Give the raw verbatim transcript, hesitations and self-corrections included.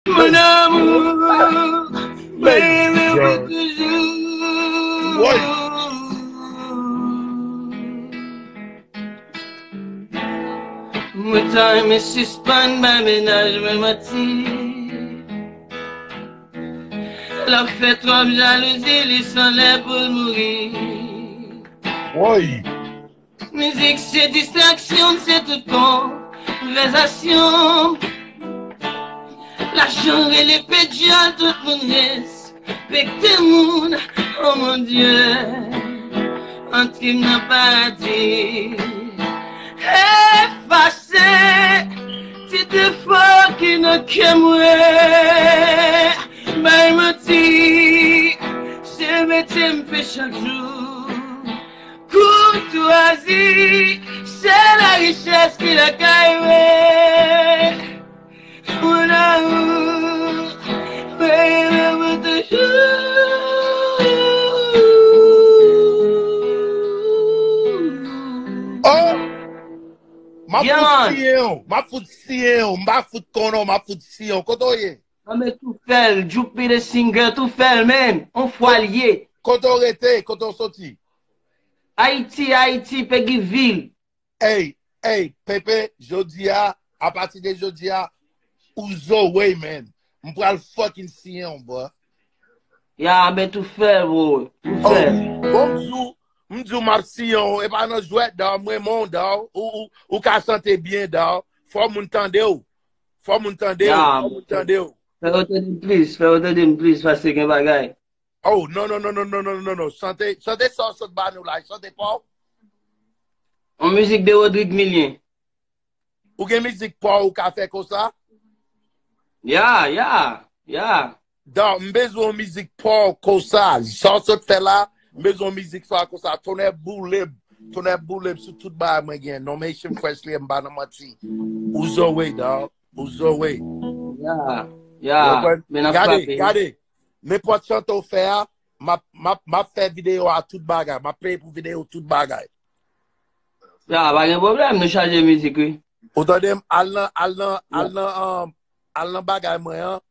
Mon amour, mwen renmen w toujou. Mwen ta renmen sispann bay mennaj mwen manti. L ap fè twòp jalouzi, li sanlè pou l mouri. Woy! Mizik se distraksyon, se tout konvèzasyon. Lajan rele pedyòl, tout moun respekte moun. Oh mon Dieu, antre m nan paradi. Efase ti defo ki nan kè mwen. Bay manti, se mete m fè chak jou. Koutwazi, se larichès ki lakay mwen. Mon amour, mwen renmen w toujou. Oh! M ap fout siyen w, m ap fout siyen w, m pa fout konnen w, m ap fout siyen w. Kote w ye? Anben tou fèl, Djoupy the singer tou fèl menm, on fwa l ye. Kote w rete, kote w soti? Ayiti, Ayiti, Peguiville. Ey, ey, Pepe, jodi a, apati de jodi a, ou Zoe man. M pral fucking siyen w, bro. Ya, anben tou fèl, bro. Tou fèl. Bon, m di w, m di w m ap siyen w, e pa nan jwèt, dawg, m renmen w, dawg. Ou, ou, ou ka chante byen, dawg. Fò moun tande w. Fò moun tande w, fò moun tande w. Fè yo tande m plis, fè yo tande m plis, paske gen bagay. Oh, non, non, non, non, non, non, non, non. Chante, chante sa w sot ba nou la, chante pa w. On mizik de Rodrigue Milien. Ou gen mizik pa w ou ka fè konsa? Ya, ya, ya. Dawg, m bezwen yon mizik pa w konsa. Sa w sot fè la, m bezwen yon mizik sa w konsa. Tonnè boule m, tonnè boule m sou tout bagay mwen gen. Non, men Haitian Fresh li ye, m pa nan manti. Ou Zoe, dawg. Ou Zoe. Ya, ya. Men n ap frape. Gade, gade. Nenpòt chante w fè a, m ap, m ap, m ap fè videyo a tout bagay. M ap peye pou videyo tout bagay. Ya, pa gen pwoblèm, nou chaje mizik, wi. Ou tande m? Al nan, al nan, al nan, um, al nan bagay mwen an,